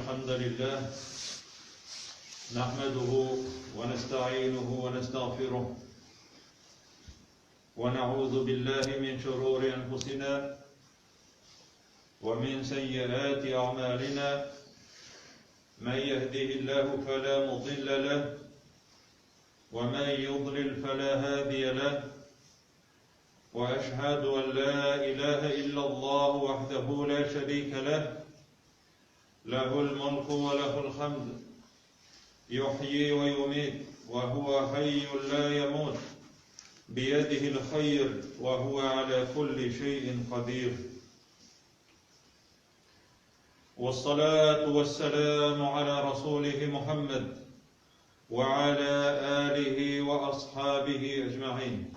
الحمد لله نحمده ونستعينه ونستغفره ونعوذ بالله من شرور أنفسنا ومن سيئات أعمالنا من يهده الله فلا مضل له ومن يضلل فلا هادي له وأشهد أن لا إله إلا الله وحده لا شريك له له الملك وله الحمد يحيي ويميت وهو حي لا يموت بيده الخير وهو على كل شيء قدير والصلاة والسلام على رسوله محمد وعلى آله وأصحابه أجمعين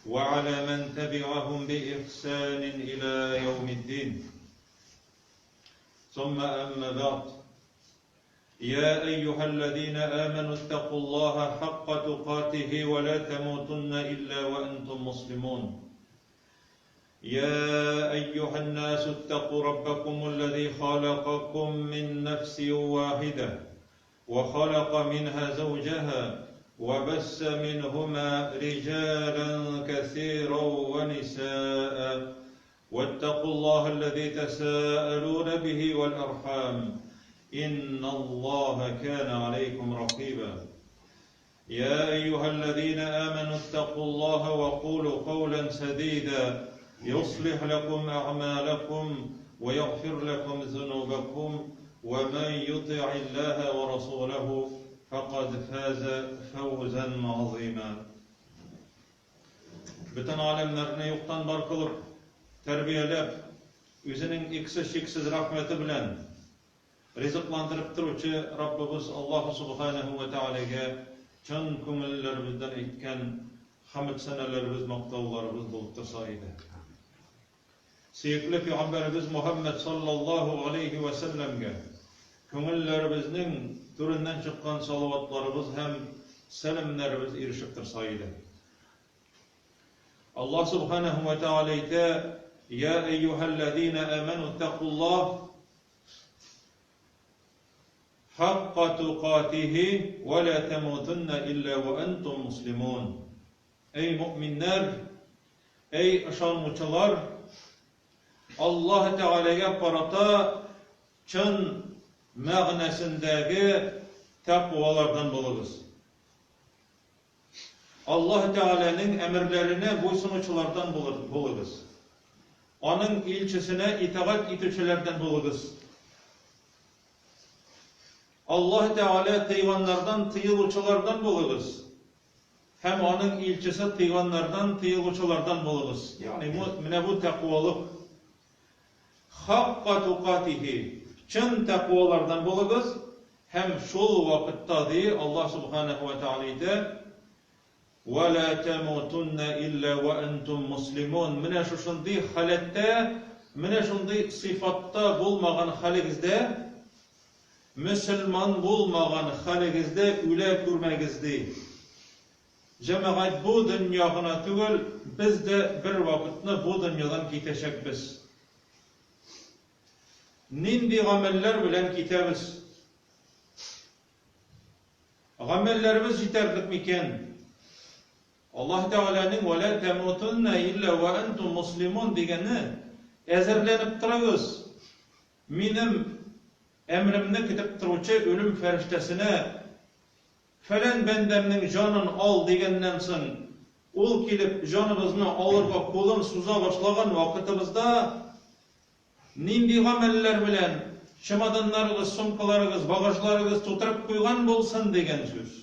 وعلى من تبعهم بإحسان إلى يوم الدين ثم أما بعد يا أيها الذين آمنوا اتقوا الله حق تقاته ولا تموتن إلا وأنتم مسلمون يا أيها الناس اتقوا ربكم الذي خلقكم من نفس واحدة وخلق منها زوجها وبس منهما رجالا كثيرا ونساء واتقوا الله الذي تساءلون به والأرحام إن الله كان عليكم رقيبا يا أيها الذين آمنوا اتقوا الله وقولوا قولا سديدا يصلح لكم أعمالكم ويغفر لكم ذنوبكم ومن يطع الله ورسوله فقد فاز فوزا عظيما Бөтен галәмнәрне юктан бар кылып, тәрбияләп, үзенең иксез-чиксез рәхмәте белән ризыкландырып торучы Раббыбыз Аллаһу Субханәһү вә Тәгаләгә чын күңелләребездән әйткән хәмд-сәнәләребез, мактауларыбыз булып торса иде. Сөекле пәйгамбәребез Мухәммәд саллаллаһу галәйһи вә сәлләмгә күңелләребезнең түреннән чыккан салаватларыбыз һәм сәламнәребез ирешеп торса иде. Аллаһ Субханәһү вә Тәгалә әйтә, Я әйюһәлләзина аману тәкуллаһ хакка тукатихи вә ла тәмутунна илля вә әнтум муслимун. Әй мөэминнәр, әй ышанучылар, Аллаһ Тәгаләгә карата чын мәгънәсендәге тәкъвалардан булыгыз. Аллаһ Тәгаләнең әмерләренә буйсынучылардан булыгыз. Аның илчесенә итагать итүчеләрдән булыгыз. Аллаһ Тәгалә тыйганнардан тыелучылардан булыгыз һәм Аның илчесе тыйганнардан тыелучылардан булыгыз. Ягъни менә бу тәкъвалык. Хакка тукатихи, чын тәкъвалардан булыгыз, һәм шул вакытта, ди Аллаһ Субханәһү вә Тәгалә әйтә, Вә лә тәмутуннә илля вә әнтум муслимун, менә шушындый халәттә, менә шундый сыйфатта булмаган хәлегездә, мөселман булмаган хәлегездә үлә күрмәгез, ди. Җәмәгать, бу дөнья гына түгел, без дә бер вакытны бу дөньядан китәчәкбез. Нинди гамәлләр белән китәбез? Гамәлләребез җитәрлек микән? Аллаһ Тәгаләнең «Вә лә тәмутунна илля вә әнтум муслимун» дигәне, әзерләнеп торыгыз, минем әмеремне көтеп торучы үлем фәрештәсенә Фәлән бәндәмнең җанын ал, дигәннән соң, ул килеп җаныбызны алырга кулын суза башлаган вакытыбызда, нинди гамәлләр белән чемоданнарыгыз, сумкаларыгыз, багажларыгыз тутырып куйган булсын, дигән сүз.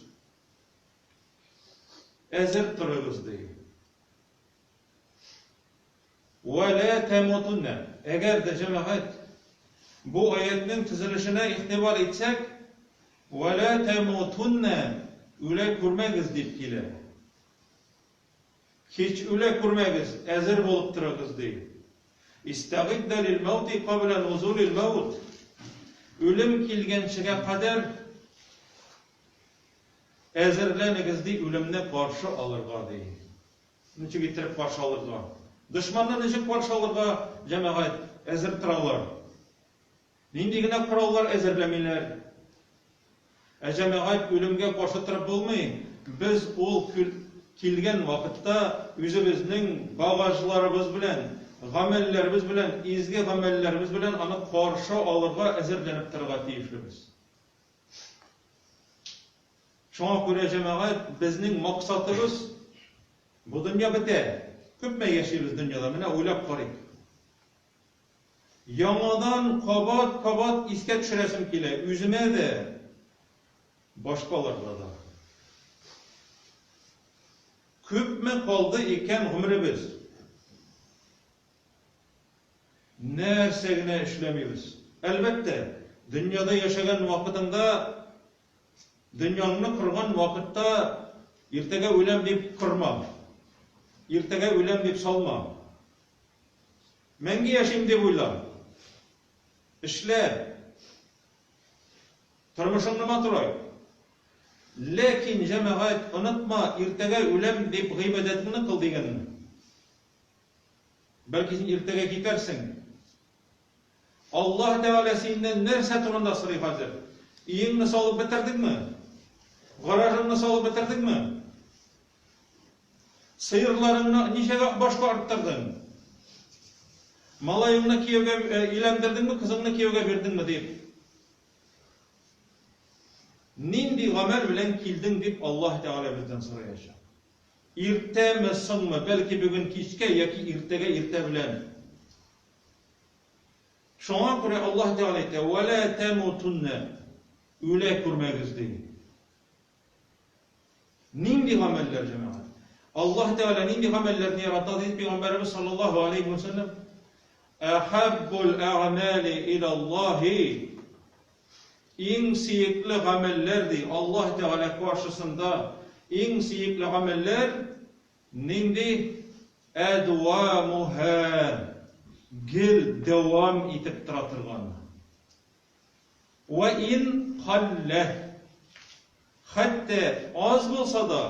Әзер торыгыз, ди. Вә лә тәмутуннә. Әгәр дә, җәмәгать, бу аятьнең төзелешенә игътибар итсәк, вә лә тәмутуннә, үлә күрмәгез дип килә. Һич үлә күрмәгез, әзер булып торыгыз, ди. Истәгыйддә лил мәүти кабла нузулил мәүт. Үлем килгәнчегә кадәр әзерләнегез, ди, үлемне каршы алырга, ди. Ничек иттереп каршы алырга? Дошманны ничек каршы алырга, җәмәгать, әзер торалар. Нинди генә кораллар әзерләмиләр. Ә җәмәгать, үлемгә каршы торып булмый. Без ул килгән вакытта үзебезнең багажларыбыз белән, гамәлләребез белән, изге гамәлләребез белән аны каршы алырга әзерләнеп торырга тиешлебез. Шуңа күрә, җәмәгать, безнең максатыбыз, бу дөнья бетә. Күпме яшибез дөньяда, менә уйлап карыйк. Яңадан кабат-кабат искә төшерәсем килә, үземә дә, башкаларга да. Күпме калды икән гомеребез? Нәрсә генә эшләмибез. Әлбәттә, дөньяда яшәгән вакытыңда, дөньяңны корган вакытта иртәгә үләм дип корма. Иртәгә үләм дип салма. Мәңге яшим дип уйла. Эшлә. Тормышыңны матурайт. Ләкин, җәмәгать, онытма, иртәгә үләм дип гыйбадәтеңне кыл дигәнне. Бәлки син иртәгә китәрсең. Аллаһ Тәгалә синнән нәрсә турында сорый хәзер? Өеңне салып бетердеңме? Гаражыңны салып бетердеңме? Сыерларыңны ничәгә башка арттырдың? Малаеңны кияүгә өйләндердеңме, кызыңны кияүгә бирдеңме дип. Нинди гамәл белән килдең дип Аллаһ Тәгалә бездән сораячак. Иртәме, соңмы, бәлки бүген кичкә яки иртәгә иртә белән. Шуңа күрә Аллаһ Тәгалә әйтә: "Ва ла тамутунна" Үлә күрмәгез ди. Нинди гамәлләр, җәмәгать? Аллаһ Тәгалә нинди гамәлләрне ярата, диде Пәйгамбәребез саллаллаһу алейһи ва сәлләм? Әхәббул әгъмали илаллаһи Иң сөекле гамәлләр, ди, Аллаһ Тәгалә каршысында иң сөекле гамәлләр нинди? Әдвамуһа гел дәвам итеп тора торган. Вә ин каллә. Хәтта аз булса да,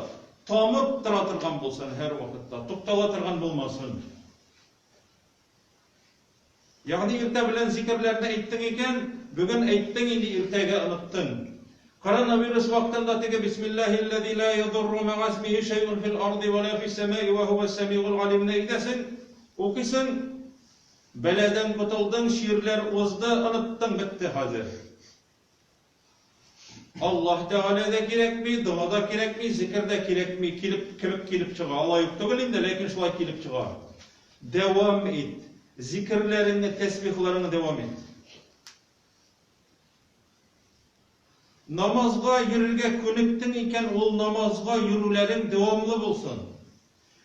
тамып тора торган булсын һәрвакытта, туктала торган булмасын. Ягъни иртә белән зикерләрне әйттең икән, бүген әйттең инде, иртәгә оныттың. Коронавирус вакытында теге Бисмиллаһилләзи ла ядурру мәгасмиһи шәйун фил арди вә ла фис сәмаи вә һувәс сәмигул галимне әйтәсең, укыйсың, Бәладән котылдың, чирләр узды, оныттың, бетте хәзер. Аллаһ Тәгалә дә кирәкми, дога да кирәкми, зикер дә кирәкми, килеп, кебек килеп чыга. Алай ук түгел инде, ләкин шулай килеп чыга. Дәвам ит. Зикерләреңне, тәсбихларыңны дәвам ит. Намазга йөрергә күнектең икән, ул намазга йөрүләрең дәвамлы булсын.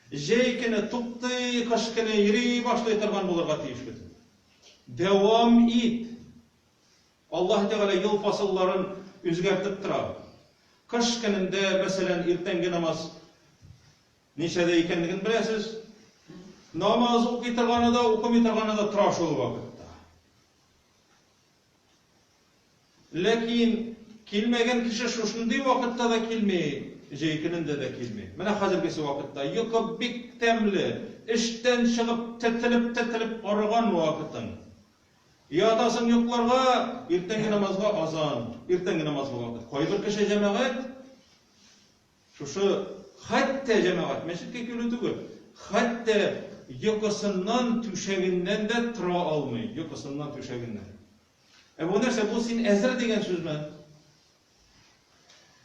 Җәй көне туктый, кыш көне йөри башлый торган булырга тиеш бит. Дәвам ит. Аллаһ Тәгалә ел фасылларын үзгәртеп тора. Кыш көнендә, мәсәлән, иртәнге намаз ничәдә икәнлеген беләсез. Намаз укый торганы да, укымый торганы да тора шул вакытта. Ләкин килмәгән кеше шушындый вакытта да килми, җәй көнендә дә килми. Менә хәзергесе вакытта йокы бик тәмле, эштән чыгып тетелеп-тетелеп арыган вакытың. Ятасың йокларга, иртәнге намазга азан, иртәнге намазга вакыт. Кайбер кеше җәмәгать Шушы хәтта, җәмәгать, мәчеткә килү түгел, хәтта йокысыннан, түшәгеннән дә тора алмый, йокысыннан, түшәгеннән. Ә бу нәрсә? Бу син әзер дигән сүзме?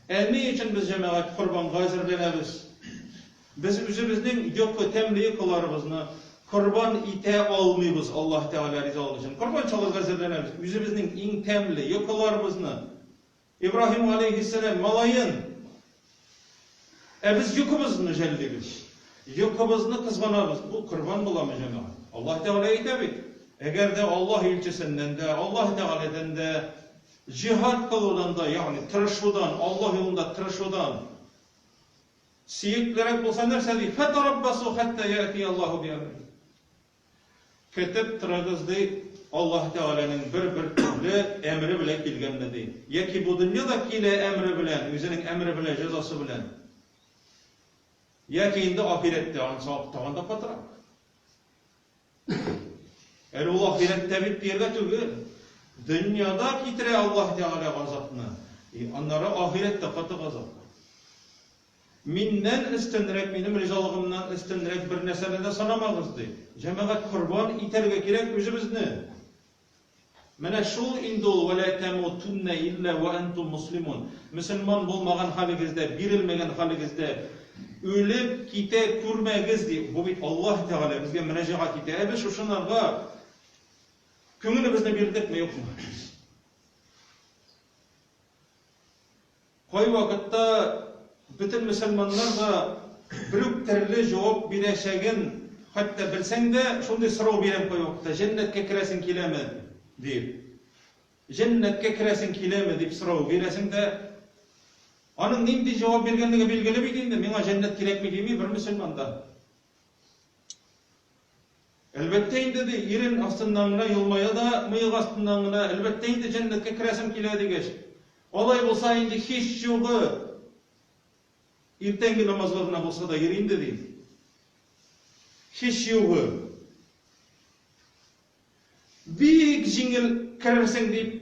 Ә ни өчен без, җәмәгать, корбанга әзерләнәбез? Без үзебезнең йокы, тәмле йокыларыбызны корбан итә алмыйбыз Аллаһ Тәгалә ризалыгы өчен. Корбан чалырга әзерләнәбез. Үзебезнең иң тәмле йокыларыбызны Ибраһим галәйһиссәлам малаен, Ә без йокыбызны жәллибез, йокыбызны кызганабыз. Бу корбан буламы, җәмәгать? Аллаһ Тәгалә әйтә бит, әгәр дә Аллаһ илчесеннән дә, Аллаһ Тәгаләдән дә, җиһад кылудан да, ягъни тырышудан, Аллаһ юлында тырышудан сөеклерәк булса нәрсә ди? Фәтараббасу хәтта яти Аллаһу биәмрих. Көтеп торыгыз, ди, Аллаһ Тәгаләнең бер-бер төрле әмере белән килгәнне, ди. Яки бу дөньяда килә әмере белән, үзенең әмере белән, җәзасы белән. Яки инде ахирәттә, анысы тагын да катырак. Әле ул ахирәттә бит дияргә түгел. Дөньяда китерә Аллаһ Тәгалә газапны, и аннары ахирәттә каты газап. Миннән өстенрәк, минем ризалыгымнан өстенрәк бер нәрсәне дә санамагыз, ди. Җәмәгать, корбан итәргә кирәк үзебезне. Менә шул инде ул вәлә тәмутуннә илля вә әнтум муслимун. Мөселман булмаган хәлегездә, бирелмәгән хәлегездә үлеп китә күрмәгез, ди. Бу бит Аллаһ Тәгалә безгә мөрәҗәгать итә. Ә без шушынарга күңелебезне бирдекме, юкмы? Кайвакытта бөтен мөселманнар да бер үк төрле җавап бирәчәген хәтта белсәң дә, шундый сорау бирәм кайвакытта, җәннәткә керәсең киләме? дип. Җәннәткә керәсең киләме? дип сорау бирәсең дә, аның нинди җавап биргәнлеге билгеле бит инде, миңа җәннәт кирәкми дими бер мөселман да. Әлбәттә инде, ди, ирен астыннан гына елмая да, мыек астыннан гына, әлбәттә инде, җәннәткә керәсем килә, дигәч. Алай булса инде, һич югы, иртәнге намазга гына булса да йөр инде, ди. Һич югы. Бик җиңел керерсең дип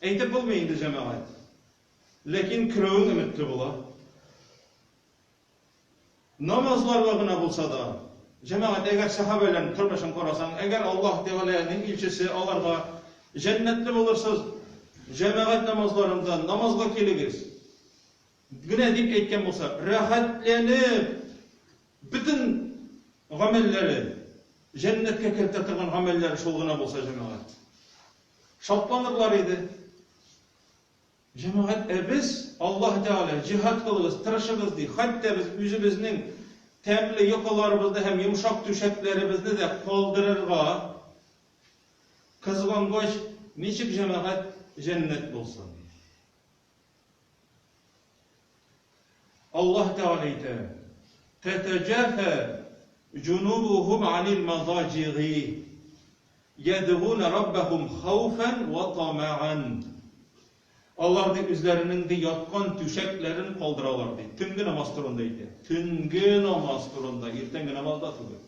әйтеп булмый инде, җәмәгать. Ләкин керүең өметле була. Намазларга гына булса да. Җәмәгать, әгәр сәхабәләрнең тормышын карасаң, әгәр Аллаһ Тәгаләнең илчесе аларга, Җәннәтле булырсыз, җәмәгать намазларында намазга килегез, генә дип әйткән булса, рәхәтләнеп, бөтен гамәлләре, җәннәткә кертә торган гамәлләре шул гына булса, җәмәгать, шатланырлар иде. Җәмәгать, ә без, Аллаһ Тәгалә, җиһад кылыгыз, тырышыгыз, ди. Хәтта без үзебезнең тәмле йокыларыбызны һәм йомшак түшәкләребезне дә калдырырга кызгангач, ничек җәмәгать җәннәт булсын? Аллаһ Тәгалә әйтә, Тәтәҗафә җунубухум анил мазаҗигы ядгуна раббахум хауфан ва тамаан. Алар ди үзләренең ди яткан түшәкләрен калдыралар ди. Төнге намаз турында әйтә. Төнге намаз турында, иртәнге намазда түгел.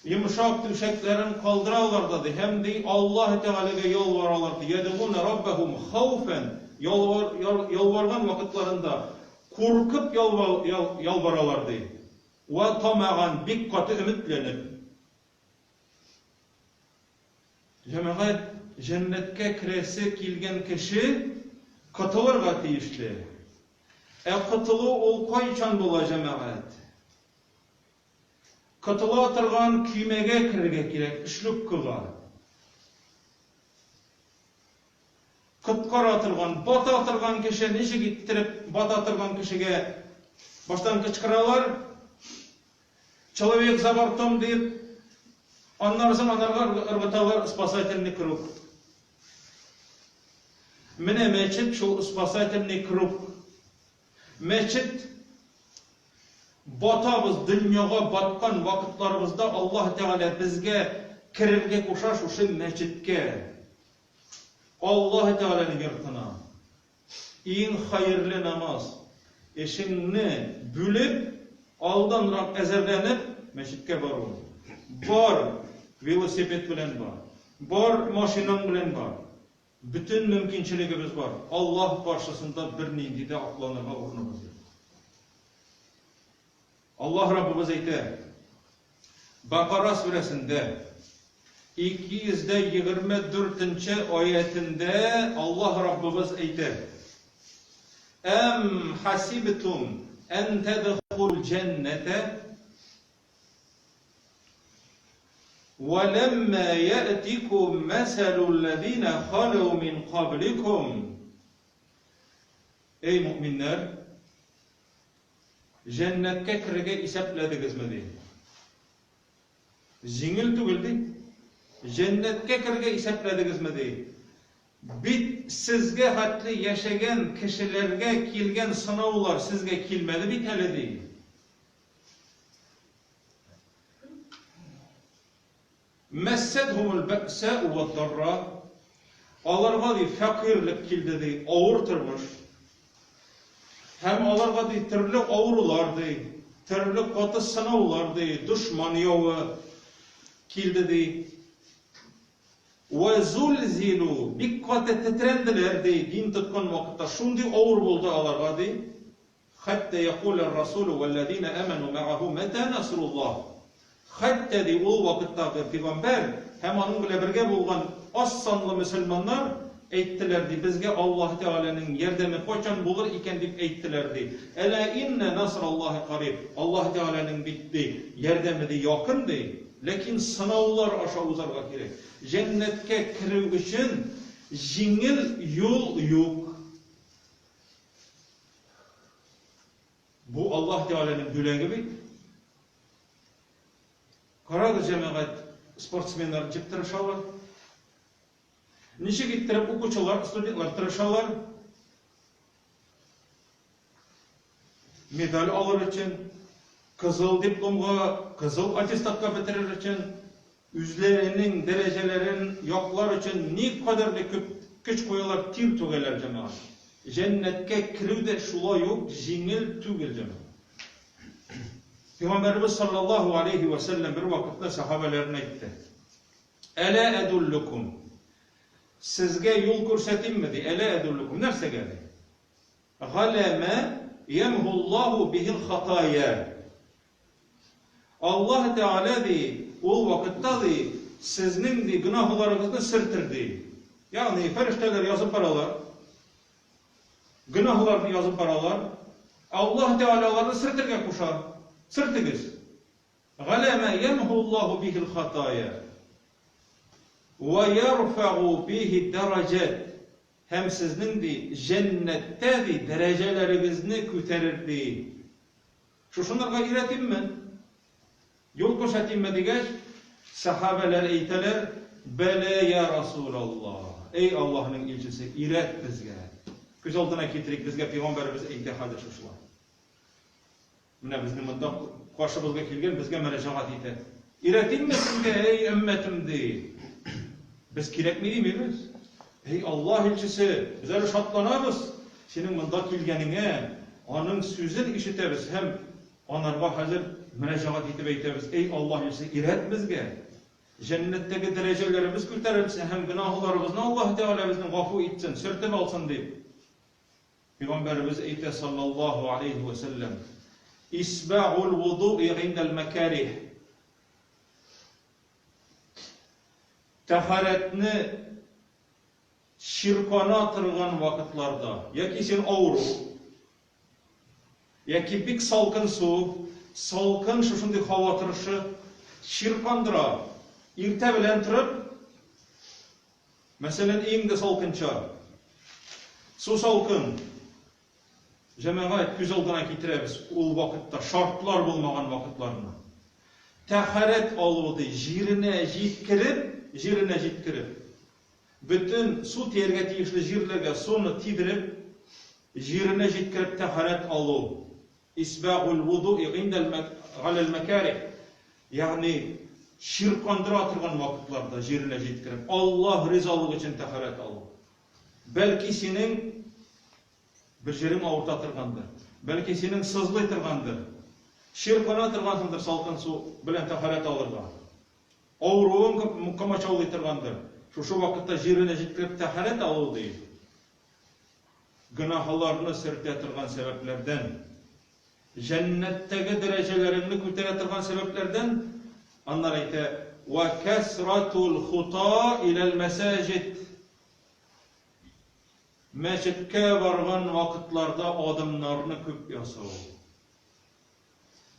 Йомшак түшәкләрен калдыралар да, ди, һәм, ди, Аллаһ Тәгаләгә ялваралар, ди, Ядгуна раббәһум хауфән, ялвар, ялварган вакытларында куркып ялваралар, ди, вә тамаган, бик каты өметләнеп. Җәмәгать, җәннәткә керәсе килгән кеше котылырга тиешле. Ә котылу ул кайчан була, җәмәгать? Котыла торган көймәгә керергә кирәк, шлюпкага. Коткара торган, бата торган кеше ничек иттереп бата торган кешегә баштан кычкыралар, Человек за бортом дип, аннары соң анарга ыргыталар спасательный круг. Менә мәчет шул спасательный круг. Мәчет батабыз, дөньяга баткан вакытларыбызда Аллаһ Тәгалә безгә керергә куша шушы мәчеткә. Аллаһ Тәгаләнең йортына. Иң хәерле намаз. Эшеңне бүлеп, алданрак әзерләнеп, мәчеткә бару. Бар, велосипед белән бар. Бар, машинаң белән бар. Бөтен мөмкинчелегебез бар. Аллаһ каршысында бернинди дә акланырга урыныбыз юк. Аллаһ Раббыбыз әйтә, Бакара сүрәсендә, 224 нче аятендә Аллаһ Раббыбыз әйтә, Әм хасибтум ән тәдхулул җәннәтә Вәләммә йәэтикум мәсәлүлләзинә халәү мин кабликум. Эй, мөэминнәр! Җәннәткә керергә исәпләдегезме? ди. Җиңел түгел, ди. Җәннәткә керергә исәпләдегезме? ди. Бит сезгә хәтле яшәгән кешеләргә килгән сынаулар сезгә килмәде бит әле, ди. Мәссәтһумул бәъсәу вәд-дарра, аларга, ди, фәкыйрьлек килде, ди, авыр тормыш. Һәм аларга, ди, төрле авырулар, ди, төрле каты сынаулар, ди, дошман явы килде, ди. Вә зулзилу, бик каты тетрәнделәр, ди, дин тоткан вакытта шундый авыр булды аларга, ди, хәтта якуләр расулу вәлләзинә әмәну мәгәһү мәтә насруллаһ. Хәтта, ди, ул вакыттагы пигамбәр һәм аның белән бергә булган аз санлы мөселманнар әйттеләр, ди, безгә Аллаһы Тәгаләнең ярдәме кайчан булыр икән, дип әйттеләр, ди. Әлә иннә насраллаһи кариб. Аллаһы Тәгаләнең бит, ди, ярдәме, ди, якын, ди. Ләкин сынаулар аша узарга кирәк. Җәннәткә керү өчен җиңел юл юк. Бу Аллаһ Тәгаләнең бүләге бит. Карагыз, җәмәгать, спортсменнар ничек тырышалар. Ничек иттереп укучылар, студентлар тырышалар. Медаль алыр өчен, кызыл дипломга, кызыл аттестатка бетерер өчен, үзләренең дәрәҗәләрен яклар өчен никадәрле күп көч куялар, тир түгәләр, җәмәгать. Җәннәткә керү дә шулай ук җиңел түгел, җәмәгать. Пәйгамбәребез саллаллаһу алейһи вә сәлләм бер вакытны сәхабәләренә әйтте. Әлә әдуллукум. Сезгә юл күрсәтимме, ди. Әлә әдуллукум. Нәрсәгә, ди? Галә мә ямһуллаһу бихил хатая. Аллаһ Тәгалә, ди, ул вакытта, ди, сезнең, ди, гөнаһларыгызны сөртер, ди. Ягъни, фәрештәләр язып баралар. Гөнаһларны язып баралар. Аллаһ Тәгалә аларны сөртергә куша. Сөртегез. Галә мә ямһуллаһу бихил хатая. Вә ярфагу бихи дәрәҗәт. Һәм сезнең, ди, җәннәттә, ди, дәрәҗәләрегезне күтәрер, ди. Шушынарга өйрәтимме? Юл күрсәтимме дигәч, сәхабәләр әйтәләр, Бәлә йә Расулаллаһ! Әй Аллаһның илчесе, өйрәт безгә! Күз алдына китерик, безгә пәйгамбәребез әйтә хәзер шушылай. Менә безнең монда каршыбызга килгән, безгә мөрәҗәгать итә. Өйрәтимме сезгә, әй өммәтем, ди. Без кирәкми димибез. Әй Аллаһ илчесе, без әле шатланабыз синең монда килгәнеңә, аның сүзен ишетәбез һәм анарга хәзер мөрәҗәгать итеп әйтәбез, әй Аллаһ илчесе, өйрәт безгә. Җәннәттәге дәрәҗәләребез күтәрелсен һәм гөнаһларыбызны Аллаһ Тәгалә безнең гафу итсен, сөртеп алсын дип. Пәйгамбәребез әйтә саллаллаһу алейһи вә сәлләм, Исбагул вудуи гиндәл мәкарих. Тәһарәтне чиркана торган вакытларда, яки син авыру, яки бик салкын су, салкын шушындый һава торышы чиркандыра. Иртә белән торып, Мәсәлән, өеңдә салкынча. Су салкын. Җәмәгать, күз алдына китерәбез ул вакытта шартлар булмаган вакытларны. Тәһарәт алу ди, җиренә җиткереп, җиренә җиткереп, бөтен су тияргә тиешле җирләргә суны тидереп, җиренә җиткереп тәһарәт алу. Исбагул вудуи гиндәл галәл мәкарих, ягъни чиркандыра торган вакытларда җиренә җиткереп, Аллаһ ризалыгы өчен тәһарәт алу. Бәлки синең бер җирең авырта торгандыр, бәлки синең сызлый торгандыр, чиркана торгансыңдыр салкын су белән тәһарәт алырга. Авыруың комачаулый торгандыр. Шушы вакытта җиренә җиткереп тәһарәт алу ди. Гөнаһларны сөртә торган сәбәпләрдән, җәннәттәге дәрәҗәләреңне күтәрә торган сәбәпләрдән, аннары әйтә, Вә кәсратул хута иләл мәсаҗид. Мәчеткә барган вакытларда адымнарны күп ясау.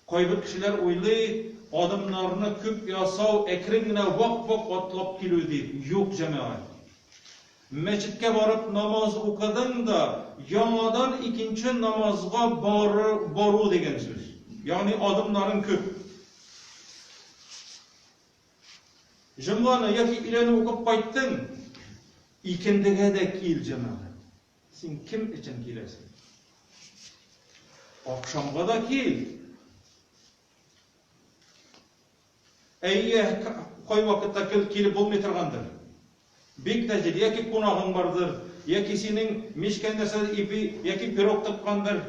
Кайбер кешеләр уйлый, адымнарны күп ясау, әкрен генә вак-вак атлап килү дип. Юк, җәмәгать. Мәчеткә барып намаз укыдың да, яңадан икенче намазга бару дигән сүз. Ягъни адымнарың күп. Җомганы яки өйләне укып кайттың, икендегә дә кил, җәмәгать. Син кем өчен киләсең? Ахшамга да кил. Әйе, кайвакытта килеп булмый торгандыр. Бик тә җил, яки кунагың бардыр, яки синең мичкә нәрсәдер ипи, яки пирог тыккандыр.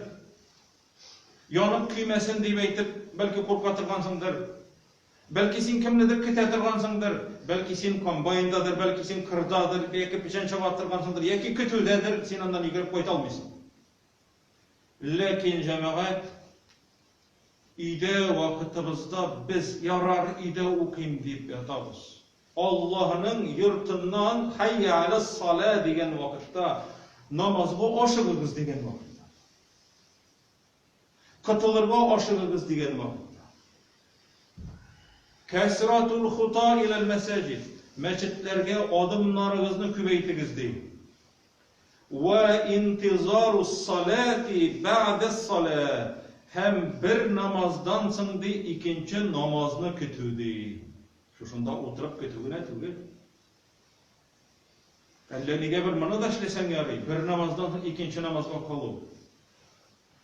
Янып көймәсен дип әйтеп, бәлки курка торгансыңдыр. Бәлки син кемнедер көтә торгансыңдыр, бәлки син комбайндадыр, бәлки син кырдадыр, яки печән чаба торгансыңдыр, яки көтүдәдер, син аннан йөгереп кайта алмыйсың. Ләкин, җәмәгать, өйдә вакытыбызда без ярар өйдә укыйм дип ятабыз. Аллаһының йортыннан хәйя аләс-салә дигән вакытта намазга ашыгыгыз дигән вакытта. Котылырга ашыгыгыз дигән вакытта. Кәсратул хута иләл мәсаҗид. Мәчетләргә адымнарыгызны күбәйтегез ди. Вә интизарус салати бәгъдәс сала. Һәм бер намаздан соң ди икенче намазны көтү ди. Шушында утырып көтү генә түгел. Әллә нигә бер моны да эшләсәң ярый, бер намаздан соң икенче намазга калу.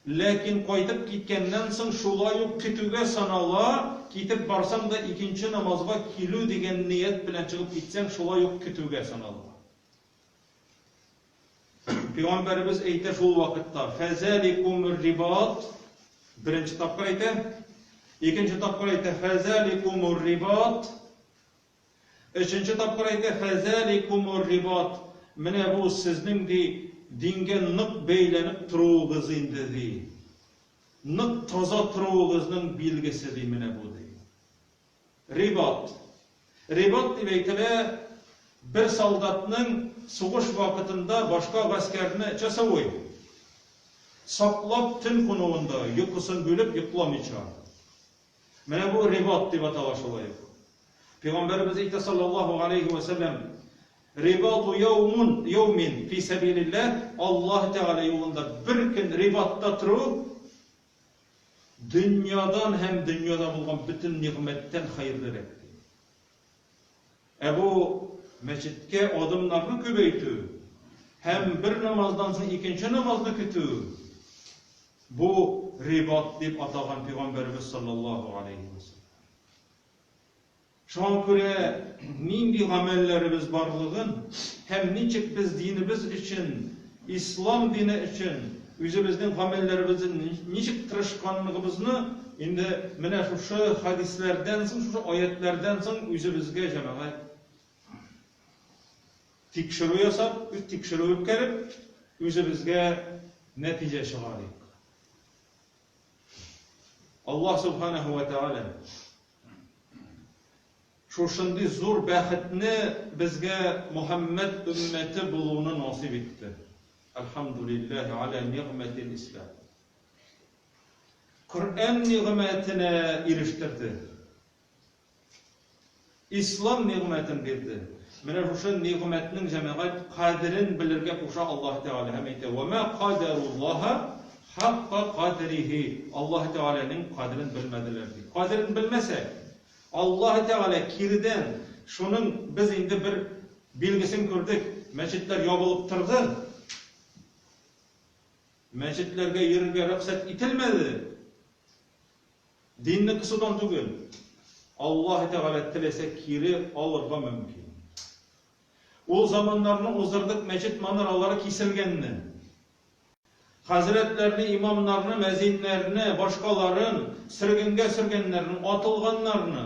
Ләкин кайтып киткәннән соң шулай ук көтүгә санала, китеп барсаң да икенче намазга килү дигән ният белән чыгып китсәң, шулай ук көтүгә санала. Пәйгамбәребез әйтә шул вакытта, Фәзәликумур рибат, беренче тапкыр әйтә, икенче тапкыр әйтә, Фәзәликумур рибат, Өченче тапкыр әйтә, Фәзәликумур рибат, менә бу сезнең, ди, дингә нык бәйләнеп торуыгыз инде, ди. Нык таза торуыгызның билгесе, ди, менә бу, ди. Рибат. Рибат дип әйтелә бер солдатның сугыш вакытында башка гаскәрне, часовой, саклап төн кунуында, йокысын бүлеп йокламыйча. Менә бу рибат дип атала шулай ук. Пәйгамбәребез әйтә саллаллаһу алейһи вә сәлләм, Рибату яумун яумин фи сәбилилләһ, Аллаһ Тәгалә юлында бер көн рибатта тору дөньядан һәм дөньяда булган бөтен нигъмәттән хәерлерәк. Ә бу мәчеткә адымнарны күбәйтү һәм бер намаздан соң икенче намазны көтү, бу рибат дип атаган пәйгамбәребез саллаллаһу алейһи ва сәлләм. Шуңа күрә нинди гамәлләребез барлыгын һәм ничек без динебез өчен, ислам дине өчен үзебезнең гамәлләребезне ничек тырышканлыгыбызны инде менә шушы хәдисләрдән соң, шушы аятләрдән соң үзебезгә җәмәгать тикшерү ясап, үз тикшерү үткәреп, үзебезгә нәтиҗә чыгарыйк. Аллаһ субханаһу ва тааля шушындый зур бәхетне безгә Мухаммад өммәте булуны насыйп итте. Әлхәмдүлилләһи аля нигъмәтил ислам. Коръән нигъмәтенә ирештерде. Ислам нигъмәтен бирде. Менә шушы нигъмәтнең җәмәгать кадерен белергә куша Аллаһ Тәгалә һәм әйтә: "Ва ма кадаруллаһа хакка кадрихи". Аллаһ Тәгаләнең кадерен белмәделәр ди. Кадерен белмәсәк, Аллаһ Тәгалә киредән шуның без инде бер билгесен күрдек, мәчетләр ябылып торды. Мәчетләргә йөрергә рөхсәт ителмәде. Динне кысудан түгел. Аллаһ Тәгалә теләсә кире алырга мөмкин. Ул заманнарны уздырдык мәчет манаралары киселгәнне. Хәзрәтләрне, имамнарны, мәзиннәрне, башкаларын сөргенгә сөргәннәрне, атылганнарны,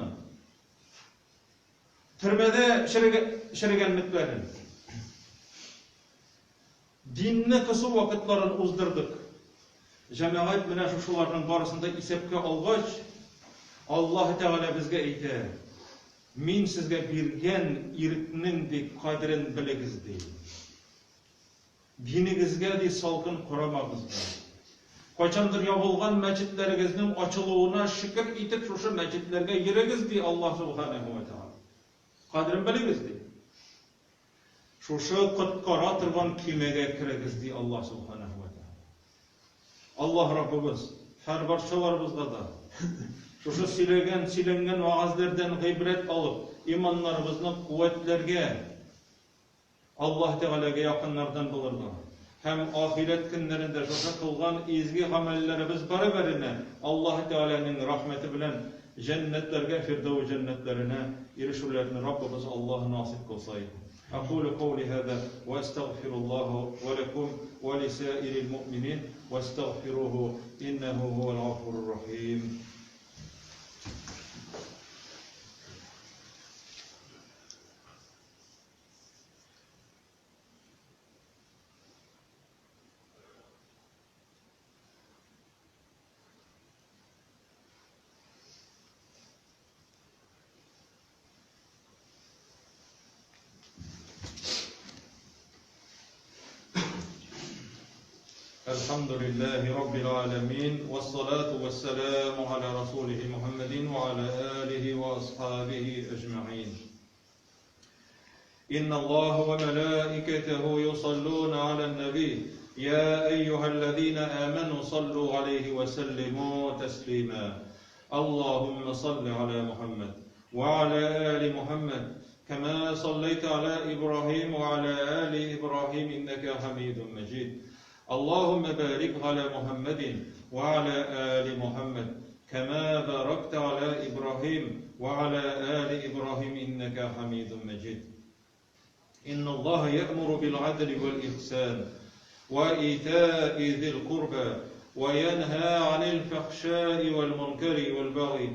төрмәдә черегәнлекләрен. Динне кысу вакытларын уздырдык. Җәмәгать менә шушыларның барысын да исәпкә алгач, Аллаһ Тәгалә безгә әйтә, Мин сезгә биргән ирекнең, ди, кадерен белегез, ди. Динегезгә, ди, салкын карамагыз, ди. Кайчандыр ябылган мәчетләрегезнең ачылуына шөкер итеп шушы мәчетләргә йөрегез, ди Аллаһ Субханәһү вә Тәгалә. Кадерен белегез, ди. Шушы коткара торган көймәгә керегез, ди Аллаһ Субханаһу ва Тәгалә. Аллаһ Раббыбыз һәрбарчаларыбызга да шушы сөйләгән, сөйләнгән вәгазьләрдән гыйбрәт алып, иманнарыбызны куәтләргә, Аллаһ Тәгаләгә якыннардан булырга һәм ахирәт көннәрендә шушы кылган изге гамәлләребез барәбәренә Аллаһ Тәгаләнең рәхмәте белән җәннәтләргә, Фирдәүс җәннәтләренә ирешүләрне Раббыбыз Аллаһ насыйп кылса иде. Әкулу каули һаза вә әстәгъфируллаһу вә ләкум вә лисаирил муъминин вәстәгъфируху иннәһу һуәл гафурур рахим. الحمد لله رب العالمين والصلاة والسلام على رسوله محمد وعلى آله وأصحابه أجمعين. إن الله وملائكته يصلون على النبي يا أيها الذين آمنوا صلوا عليه وسلموا تسليما. اللهم صل على محمد وعلى آل محمد كما صليت على إبراهيم وعلى آل إبراهيم إنك حميد مجيد. اللهم بارك على محمد وعلى آل محمد كما باركت على إبراهيم وعلى آل إبراهيم إنك حميد مجيد. إن الله يأمر بالعدل والإحسان وإيتاء ذي القربى وينهى عن الفحشاء والمنكر والبغي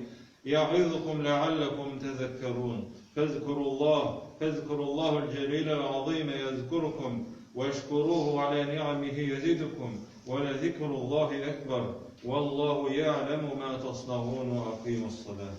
يعظكم لعلكم تذكرون. فاذكروا الله الجليل العظيم يذكركم، واشكروه على نعمه يزدكم، ولذكر الله أكبر، والله يعلم ما تصنعون. وأقيموا الصلاة.